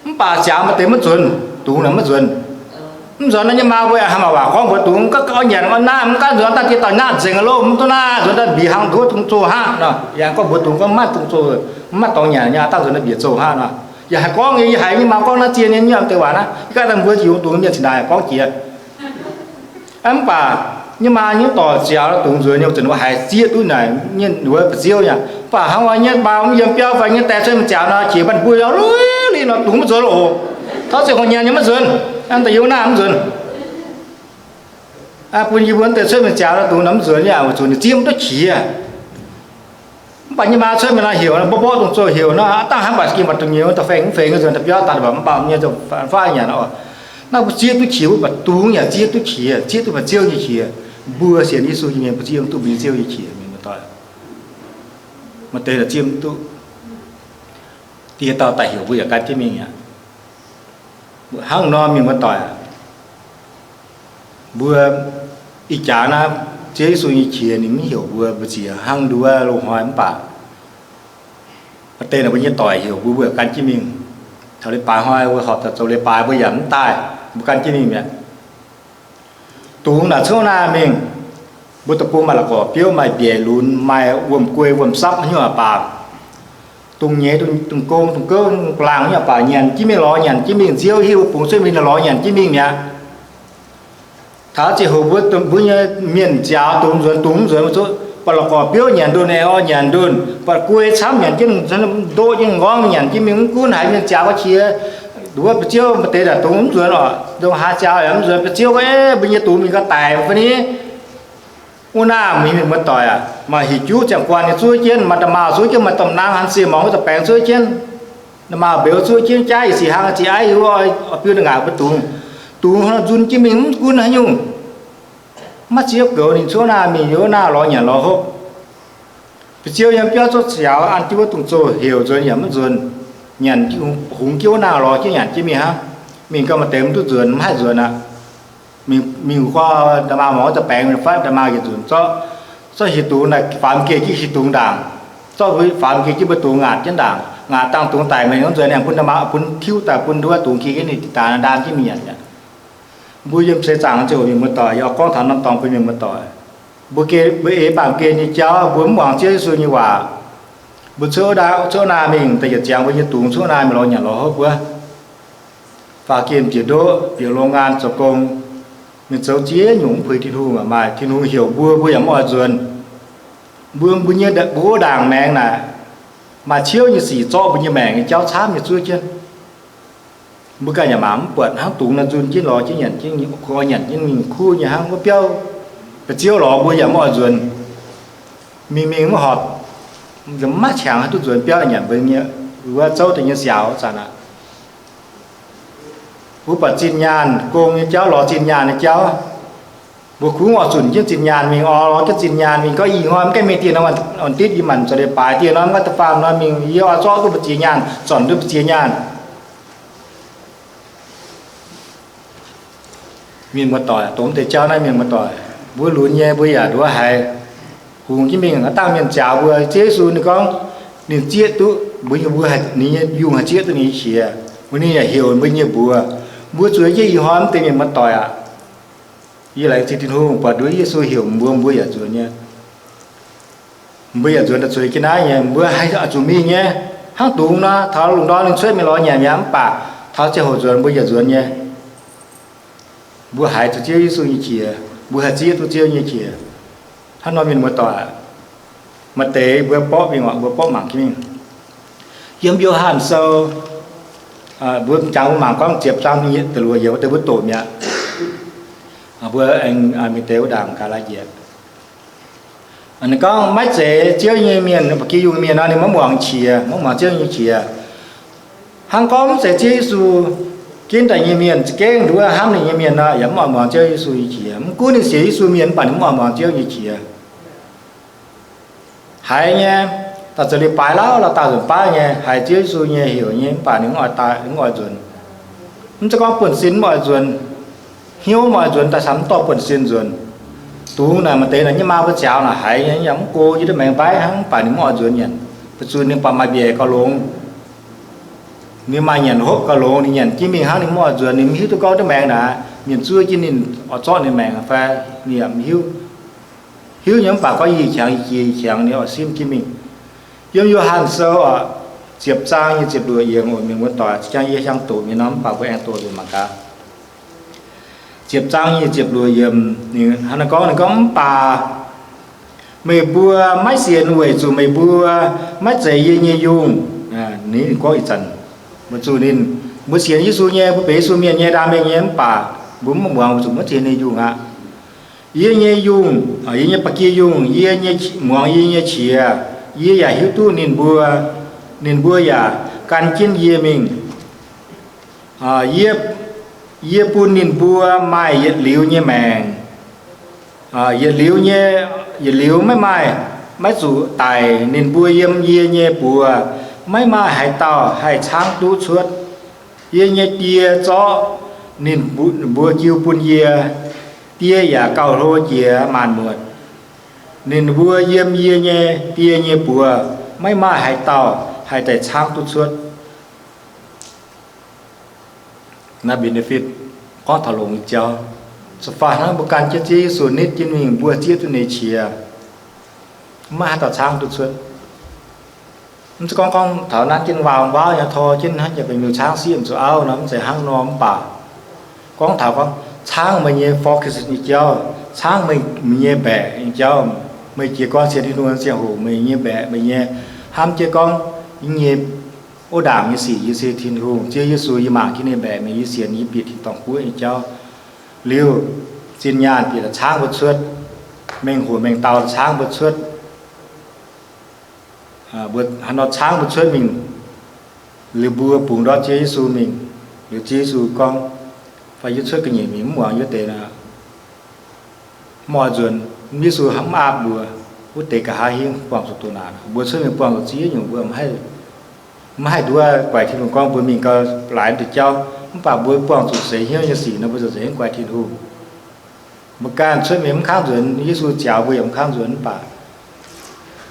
Mv baac siaaux maaih deix maiv nzuonx, dungz naaic maiv nzuonx. Mv nzuonx nor nyei maa mbuo haih maaih waac gorngv mbuox dungz, ga'ganh nyanc ga'naaiv mv gaengh nzuonx daaih, dieh dauh nyaqv nzengc loh, mv duqv naaiv nzuonx daaih mbiec hnangv nduov dungz zoh hnangv nor. Yaac gorngv mbuox dungz gorngv maiv dungz zoh, maiv dorngx nyanc nyei, dangh nzuonx daaih mbiec zoh hnangv nor. Yaac haih gorngv nyei, yie haiz nyei maa gorngv naaiv zien nyei, nyei deix waac naaiv, yie ganh daaih mbuox jiex dungz mienh cingx daaih gorngv jiex. Mv baac nyei maa nyei dorc ziaux dungz nzuonx nyei, zuqc ninh mbuo haiz zieqv duqv naaic nyei wuov ba'ziouv nyei. Mv baac hnangv nor nyei maa mv yiem biauv fai nyei die cuotv mingh ziaux nor, qiex banh mbuo yaac lui liuz nor dungz maiv nzuonx oc. Taux ziangh hoc nyanc nyei maiv nzuonx, da'yungh naaiv mv nzuonx. Bun yie mbuo die cuotv mingh ziaux nor dungz nor mv nzuonx yaac weic zuqc ninh zieqv mv duqv qiex. Mv baac nyei maa cuotv mingh nor heuc, mborqv mborqv dungz zoh heuc nor, dangh hnangv baac gengh baac dungz nyouz da'fengx mv fengx nzuonx da'biauv daaih baac mv baac nyei fav nyanc oc. Naaiv mbuo zieqv duqv qiex mbuo baac dungz yaac zieqv duqv qiex, zieqv duqv ba'ziouv nyei qiex. Mbuo sienx Yesu nyei mienh mbuo zieqv mv duqv mbuo nyei ziouv nyei qiex, mienh muoz-doic. Maaih deix zieqv mv duqv. Dieh dauh daaih heuc mbuo yaac gan jienv mingh aqv. Hnangv nor mienh muoz-doic, mbuo ih jaax naaiv Ziouv Yesu nyei qiex ninh mv heuc mbuo, mbuo ziex hnangv nduov loz-hnoi mv baac maaih deix naaic mbuo nyei doic heuc mbuo, mbuo yaac gan jienv mingh. Taux leiz-baaix hnoi mbuo horpc daaih zoux leiz-baaix mbuo yaac mv daaih, mbuo gan jienv mingh mi'aqv. Dungz naaic cuotv naaiv mingh, mbuo deic-bung maaih la'gorx biouv, maaih mbiaec lunx, maaih wuom-guei wuom-sapv haaix nyungc aqv baac, dungz nyeiz, dungz gong, dungz gouv, dungz laangh haaix nyungc aqv baac, nyanc jienv mingh, lorz nyanc jienv mingh, nziouv hiuv bungx cuotv mingh lorz nyanc jienv mingh mi'aqv. Taux ziangh hoc mbuo, mbuo nyei mienh ziaux dungz nzuonx, dungz mv nzuonx, zuqc buatc la'gorx biouv nyanc ndunh, aengx orqc nyanc ndunh, buatc guei camv nyanc jienv, ndoqv jienv nqorngv nyanc jienv mingh, mv gunv haaix mienh ziaux ga'qiex. Nduov ba'ziouv maaih deix naaic dungz mv nzuonx orqc, ndongc haaix ziaux yaac mv nzuonx. Ba'ziouv gorngv, Eix, mbuo nyei dungz mingh gau daic fai ni? Wuov naaiv mingh mienh muoz-doic aac, maaih hic juv ziangh guanh nyei zuov jienv, maaih da'maauh zuov jienv, maaih domh naang han sie morngx wuov da'baengx zuov jienv, da'maauh mbeux zuov jienv, jaav i sic hlang, ziex aiv yie oix biu da'ngaanc mbuo dungz. Dungz nzun jienv mingh mv gunv haaix nyungc. Maiv zieqv goux ninh cuotv naaiv mingh, yiem wuov naaiv lorz nyanc lorz hopv. Ba'ziouv yiem biauv zorqv ziaux an jienv wuov dungz zoh heuc nzuonx yaac mv nzuonx. Nyanc hungx jienv wuov naaiv lorz jienv nyanc jienv mingh hnangv. Mingh gau maaih deix mv duqv nzuonx, mv haih nzuonx aqv. Mingh, mingh gu'nguaaz da'maauh morngx wuov da'baengx mingh fatv, da'maauh yietc nzunc zorqv, zorqv hieh dungz naaic faaux mv geh jienv hieh dungz ndaangc, zorqv faaux mv geh jienv mbuo dungz ngaatc jienv ndaangc, ngaatc dangh dungz daic mingh, nzuonx aengx bun da'maauh, bun tiuv daaih bun nduov dungz geh jienv ninh daaih ndaam jienv mingh nyanc aqv. Mbuo yiem seix zaangc ziouc mienh muoz-doic, yie gorngv taux norm dorngx bun mienh muoz-doic. Mbuo geh, mbuo eix baamh gen nyei jauv, mbuo mv muangx Ziouv Yesu nyei waac. Mbuo cuotv, cuotv naaiv mingh da'yietc ziangx mbuo nyei dungz cuotv naaiv mingh lorz nyanc lorz hopv wuov, faaux gem jiex ndoqv, bieqc โรงงาน zoux gong, mingh zoux ziex nyungc mv puix Tin-Hungh aqv. Maaih Tin-Hungh heuc mbuo, mbuo yaac mv oix nzuonx. Mbuo, mbuo nyei, mbuo wuov ndaangc maengx naaic, maaih ciouv nyei sic zorqv mbuo nyei maengc nyei jauv camv nyei zuov jienv. Mbuo ganh yaac mangc mv buatc hnangv dungz nor nzun jienv lorz jienv nyanc jienv, nyanc jienv mingh kuv nyei hnangv wuov biauv. Ba'ziouv lorz mbuo yaac mv oix nzuonx. Mingh mingh mv horpc, mv maaih qangx haih duqv nzuonx biauv nyanc mbuo nyei wuov zouv deix nyei siaaux zanc aqv. Mbuo buatc zinh nyaanh gong nyei jauv, lorz zinh nyaanh nyei jauv. Mbuo kungx oix zunc jienv zinh nyaanh mingh, oix lorz jienv zinh nyaanh mingh. Gorngv ih hnoi mv gaengh mingh dieh norm, ih hnoi mv gaengh da'faanh nor mingh, yie oix zorqv duqv mbu'ziex nyaanh, zornc duqv mbu'ziex nyaanh. Mienh muoz-doic, dongh deix jauv naaiv mienh muoz-doic, mbuo lunx nyei mbuo yaac nduov haiz hungx jienv mingh. Aav dangh mienh nziaaux mbuo, Ziouv Yesu ninh gorngv, ninh zieqv duqv mbuo nyei, mbuo, ninh nyei yungh haih zieqv duqv ninh nyei qiex, mbuo, ninh yaac heuc mbuo nyei mbuox. Mbuo zueiz jienv ih hnoi mv deix mienh muoz-doic aac, yie laengz zingh Tin-Hungh buatc nduov Yesu heuc mbuo, mbuo yaac nzuonx nyei. Mbuo yaac nzuonx daaih zueiz jienv naaiv nyei, mbuo haih zuqc mingh nyei. Hnangv dungz nor, taux lungh ndorm ninh cuotv mingh lorz nyanc mi'aqv, mv baac taux ziangh hoc nzuonx mbuo yaac nzuonx nyei. Mbuo haiz zuqc Ziouv Yesu nyei qiex, mbuo haih zieqv duqv Ziouv nyei qiex. Hnangv nor mienh muoz-doic, maaih deix mbuo borqv mingh oc, mbuo borqv mangc jienv mingh. Yiem Yo^han Sou, mbuo jangx mbuo mangc gorngv ziepc zaang da'luoqc yiemc wuov deix mbuo doqc mi'aqv. Mbuo aengx mingh deix wuov ndaangc gaax la'nyiec. Ninh gorngv maiv zeiz Ziouv nyei mienh, ba'gi yungh mienh nor ninh maiv muangx qiex, maiv muangx Ziouv nyei qiex. Hnangv gorngv mv zeiz Ziouv Yesu ginv daaih nyei mienh, za'gengh nduov hnamv ninh nyei mienh nor, yaac mv oix muangx Ziouv Yesu nyei qiex. Mv gunv ninh sienx Yesu mienh, mv baac ninh mv oix muangx Ziouv nyei qiex. haiz nyei, daaih zoux leiz-baaix lauh lauh, daauh nzunc baav nyei, haiz Ziouv Yesu nyei heuc nyei, mv baac ninh mv oix daaih, mv oix nzuonx. Mv zeiz gorngv buonv-sin mv oix nzuonx, hnyouv mv oix nzuonx, daaih caux mv dorh buonv-sin nzuonx. Dungz naaic maaih deix naaic nyei maa mbuo ziaaux naaic haiz nyei, yaac mv go yie duqv maengx mbaiv hnangv, mv baac ninh mv oix nzuonx nyanc. Weic zuqc ninh baac maaih mbiaec gauh longx, ninh maaih nyanc hopv gauh longx, ninh nyanc jienv mingh hnangv, ninh mv oix nzuonx, ninh mv hiuv duqv gorngv duqv maengx naaic mienh zuov jienv ninh oix zorqv ninh maengx fai, ninh yaac mv hiuv. Hiuv nyei mv baac gorngv yie qangx, yie jiex yie qangx, ninh oix simv jienv mingh. Yiem Yo^han Sou ziepc zaang nyic ziepc luoqc yiemc, oc mienh muoz-doic, za'gengh yie hiuv doqc nyei nor, mv baac mbuo aengx doqc nzunc mangc gaax. Ziepc zaang nyic ziepc luoqc yiemc, ninh hnangv naaiv gorngv, ninh gorngv, mv baac meih mbuo maiv sienx weic zuqc meih mbuo maiv zeiz yie nyei yungh. Ninh gorngv ih zanc, weic zuqc ninh, mbuo sienx Yesu nyei, mbuo benx Yesu mienh nyei, ndaam mienh nyei, mv baac mbuo mv muangx weic zuqc maiv zeiz ninh nyei yungh aqv. Yie nyei yungh, yie nyei ba'gi yungh, yie nyei, muangx yie nyei qiex, yie yaac hiuv duqv ninh mbuo, ninh mbuo yaac gan jienv yie mingh. Yie, yie bun ninh mbuo maaih yietc liuz nyei maengc. Yietc liuz nyei, yietc liuz maiv maaih, maiv zuqc daic. Ninh mbuo yiem yie nyei buoz, maiv maaih haaix dauh haih caangv duqv cuotv. Yie nyei Die zorqv ninh mbuo jiu bun yie. Die yaac gauh hlo jiex maanc muotc. Ninh mbuo yiem yie nyei Die nyei buoz, maiv maaih haaix dauh haih daaih caangv duqv cuotv. Naaiv benefit gorngv taux longx nyei jauv. Caux fai hnangv mbuo gan jienv Ziouv Yesu nitv jienv mingh, mbuo zieqv duqv ninh nyei qiex, maiv maaih haaix dauh caangv duqv cuotv. Mv zeiz gorngv, gorngv taux nanv jienv waac waav nyei, tor jienv hnangv jiex benx miuc caangv sieqv zuqc auv nor, mv zeiz hnangv nor. Mv baac gorngv taux gorngv caangv meih nyei focus nyei jauv, caangv meih, meih nyei mbaeqc nyei jauv, meih jiez gorn sienx Tin-Hungh ziangh hoc, meih nyei mbaeqc, meih nyei hnamv jienv gorngv, yie nyei wuov ndaangc nyei sic yie se Tin-Hungh, Ziouv Yesu, yie mangc jienv ninh mbaeqc, meih yie sienx, yie bieqc tin-dorngh guoqv nyei jauv. Liuz, zinh nyaanh bieqc daaih caangv mbuo cuotv, mengh hoc mengh dau caangv mbuo cuotv. Mbuo hnangv nor caangv mbuo cuotv mingh, liuz mbuo bungx ndortv Ziouv Yesu mingh. Liuz Ziouv Yesu gorngv, fai yie cuotv ga'nyiec mingh mv muangx yie wuov deix nor, mv oix nzuonx. Yesu mv aapv mbuo, wuov deix nqa'haav hingv buangh zuqc doh naanc. Mbuo cuotv mingh buangh zuqc ziex nyungc, mbuo mv haih nduov guaix Tin-Hungh gorngv mbuo mingh gau laaix deix jauv. Mv baac mbuo buangh zuqc seix hnyouv nyei sic nor, mbuo ziouc nzengc hingv guaix Tin-Hungh. Mbuo ganh cuotv mingh mv kangv nzuonx, Yesu ziaaux mbuo yaac mv kangv nzuonx. Mv baac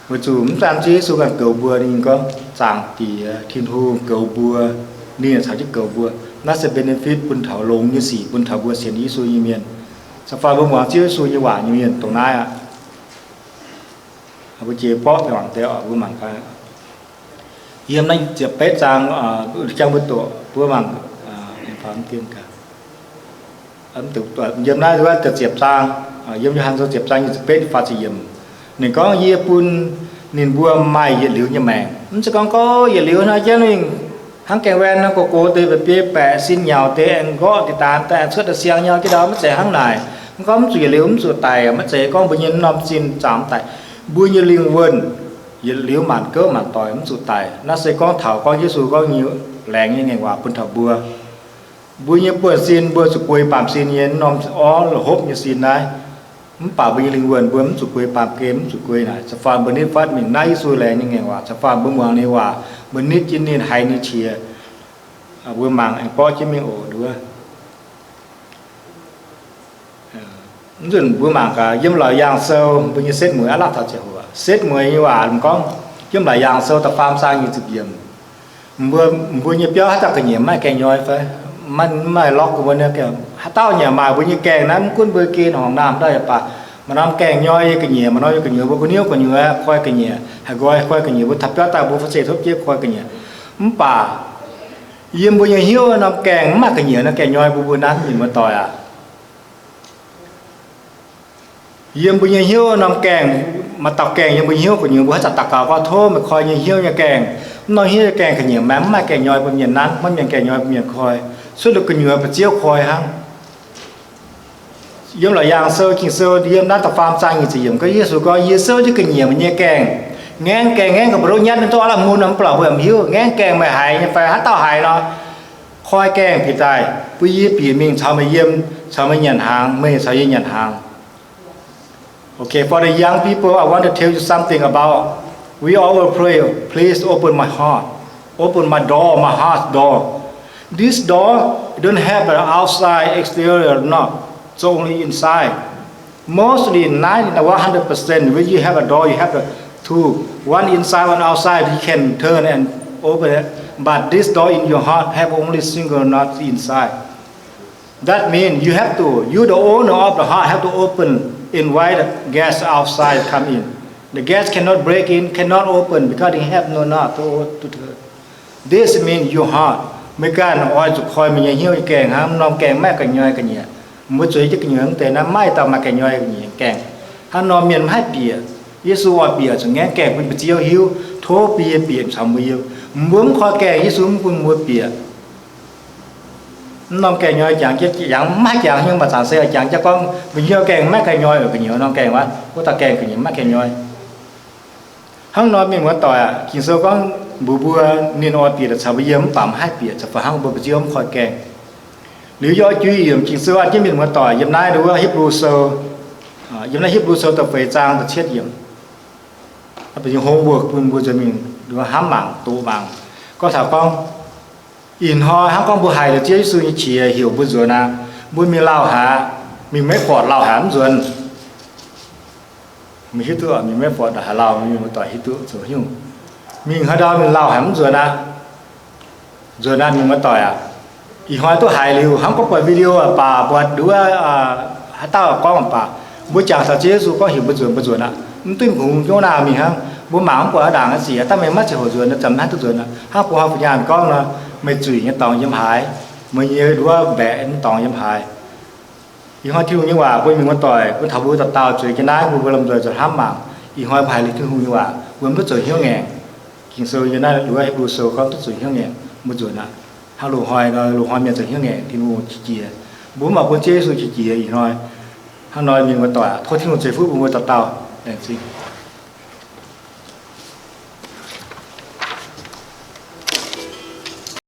weic zuqc mv daan Ziouv Yesu ganh goux mbuo, ninh gorngv Zaangc Diex Tin-Hungh goux mbuo, ninh caux jienv goux mbuo. Naaiv se benefit bun taux longx nyei sic bun taux mbuo sienx Yesu nyei mienh. Caux fai mbuo muangx Ziouv Yesu nyei waac nyei mienh dongh naaiv aqv. Mbuo jiex borqv mangc deix oc, mbuo mangc gaax. Yiem naaiv ziepc betv zaang, jang mbuo doqc, mbuo mangc, yiem naaiv wuov da'ziepc zaang, yiem Yo^han Sou ziepc zaang nyic ziepc betv faah ziepc yiemc, ninh gorngv, yie bun ninh mbuo maaih yietc liuz nyei maengc. Mv zeiz gorngv gorngv yietc liuz naaiv jienv mingh hnangv gaengh wen nor, gox gox deix, mba'biei baeqc, sin nyauc deix, aengx nqorqv deix daanx daaih, aengx cuotv daaih siang nyei, ga'ndau maiv zeiz hnangv naaic. Mv gorngv mv zuqc yietc liuz mv zuqc daic, maiv zeiz gorngv mbuo nyei norm sin zaangc mv daic. Mbuo nyei lingh wuonh yietc liuz maanc gouv maanc doic mv zuqc daic. Naaiv se gorngv taux gorngv Yesu gorngv nyei laengz nyei ngaengc waac bun taux mbuo. Mbuo nyei buonv-sin, mbuo zuqc guei baamh sin nyei norm orv hopv nyei sin naaiv. Mv baac mbuo nyei lingh wuonh mbuo mv zuqc guei baamh gen, mv zuqc guei naaic. Caux fai mbuo nitv fatv mingh naaiv Yesu laengz nyei ngaengc waac, caux fai mbuo muangx ninh waac, mbuo nitv jienv ninh, haiz ninh qiex, mbuo mangc aengx borqv jienv mingh oc nduov. Mv nzunc mbuo mangc gaax yiem Laauc Yaangh Sou, mbuo nyei setv mueiz aav lauh taux ziangh hoc. Setv mueiz nyei waac gorngv, yiem Laauc Yaangh Sou da'faam zaang nyic ziepc yiemc, mbuo, mbuo nyei biauv haaix dauh ga'nyiec maiv maaih gaengh nyoi fai? Maiv maaih lorqc, mbuo nyei gaengh, haaix dauh nyanc maaih mbuo nyei gaengh naaiv, mv gunv mbuo gen horngc naamh ndau yaac baac, maaih norm gaengh nyoi yie ga'nyiec, maaih norm yie gu'nyuoz, mbuo gu'nyuoz gu'nyuoz koi ga'nyiec, haih nqoi koi ga'nyiec, mbuo taux biauv daaih mbuo fai se topv jienv koi ga'nyiec. Mv baac yiem mbuo nyei hnyouv norm gaengh mv maaih ga'nyiec nor, gaengh nyoi mbuo mbuo nanv mienh muoz-doic aac. Yiem mbuo nyei hnyouv norm gaengh, maaih dauh gaengh yiem mbuo hnyouv gu'nyuoz, mbuo haaix zanc daux gaux gorngv, tov meih koi nyei hnyouv nyei gaengh. Mv norm hnyouv nyei gaengh ga'nyiec maengx mv maaih gaengh nyoi bun mienh nanv, maiv mienh gaengh nyoi bun mienh koi. Cuotv liuz gu'nyuoz ba'ziev koi hnangv. Yiem Laauc Yaangh Sou, Ging-Sou yiem naaiv da'faam zaang nyic ziepc yiemc gorngv, Yesu gorngv, yie souv jienv ga'nyiec meih nyei gaengh. Ngaengv gaengh ngaengv ga'mbuox nyatv, mv duqv aav lamh mun nor, mv baac mbuo yaac mv hiuv. Ngaengv gaengh meih haiz nyei fai haaix dauh haiz nor, koi gaengh bieqc daaih bun yie bieqc mingh caux meih yiem, caux meih nyanc hnaangx, meih caux yie nyanc hnaangx. Okay, for the young people, I want to tell you something about We all will pray, please open my heart, open my door, my heart's door. This door don't have an outside exterior knob, so only inside. Mostly ninety, one hundred percent, when you have a door, you have a two, one inside, one outside, you can turn and open it. But this door in your heart have only single knob inside. That means you have to, you the owner of the heart have to open, invite the guest outside come in. The guest cannot break in, cannot open because they have no knob to, to turn. This means your heart. Meih ganh oix zuqc koi meih nyei hnyouv nyei gaengh hnangv. Norm gaengh maiv maaih gu'nyuoz ga'nyiec. Mbuo zueiz jienv gu'nyuoz mv deix naaiv maiv dauh maaih gu'nyuoz ga'nyiec gaengh. Hnangv norm mienh maiv haih bieqc. Yesu oix bieqc zuqc ngaengv gaengh bun mbuo Ziouv hiuv, tov bun yie bieqc caux mbuo yiem. Mbuo mv koi gaengh, Yesu mv bun mbuo bieqc. Mv norm gaengh nyoi jangx jienv, jangx maiv jangx nyei, mv baac zanc se jangx jienv gorngv mbuo hnyouv gaengh maiv gu'nyuoz, gu'nyuoz norm gaengh wuov, wuov dauh gaengh gu'nyuoz maiv gu'nyuoz. Hnangv nor mienh muoz-doic aac, Ging-Sou gorngv mbuox mbuo, ninh oix bieqc caux mbuo yiem mv baac mv haih bieqc, caux fai hnangv mbuo mbu'ziex mv koi gaengh. Liuz yie oix juix yiemc Ging-Sou an jienv mienh muoz-doic yiem naaiv nduov Hipv^lu Sou, yiem naaiv Hipv^lu Sou da'feix zaang da'cietv yiemc. Homework bun mbuo nzuonx mingh nduov hnamv mangc, doqc mangc. Gorngv taux gorngv ih hnoi hnangv gorngv mbuo haiz liuz Ziouv Yesu nyei qiex heuc mbuo nzuonx aqv, mbuo mingh lauh haic, mingh Medford lauh haic mv nzuonx. Mingh hiuv duqv mingh Medford haaix lauh, mienh muoz-doic hiuv duqv zoux nyungc. Mingh haaix ndau mingh lauh haic mv nzuonx aqv. Nzuonx aqv mienh muoz-doic aac. Ih hnoi duqv haiz liuz hnangv gorngv buatc video baac buatc nduov haaix dauh gorngv baac, mbuo jangx taux Ziouv Yesu gorngv heuc mbuo nzuonx, mbuo nzuonx aqv. Mv duqv kungx nyouv naaiv mingh hnangv. Mbuo mangc mv buatc aqv, ndaangc aqv sic daaih meih maiv ziangh hoc nzuonx, zanc maiv haih duqv nzuonx aqv. Hnangv bun hnoi fu nyaanh gorngv nor, meih zuic nyei dorngx yiem haaix, meih nyei nduov mbaeqc nyei dorngx yiem haaix. Ih hnoi Tin-Hungh nyei waac bun mienh muoz-doic, bun taux mbuo dauh dauh zueiz jienv naaiv, mbuo mbuo lomh nzoih nzuonx hnamv mangc. Ih hnoi mbuo haiz liuz Tin-Hungh nyei waac, mbuo mv duqv zoux hnyouv ngaengc. Ging-Sou yiem naaiv nduov Hipv^lu Sou gorngv duqv zoux hnyouv ngaengc, mbuo nzuonx aqv. Hnangv loz-hnoi, loz-hnoi mienh zoux hnyouv ngaengc, Tin-Hungh qiex jiez. Mbuo mv baac bun Ziouv Yesu qiex jiez ih hnoi. Hnangv nor mienh muoz-doic aac, tov Tin-Hungh ceix fuqv bun mbuo dauh dauh. Laengz zingh.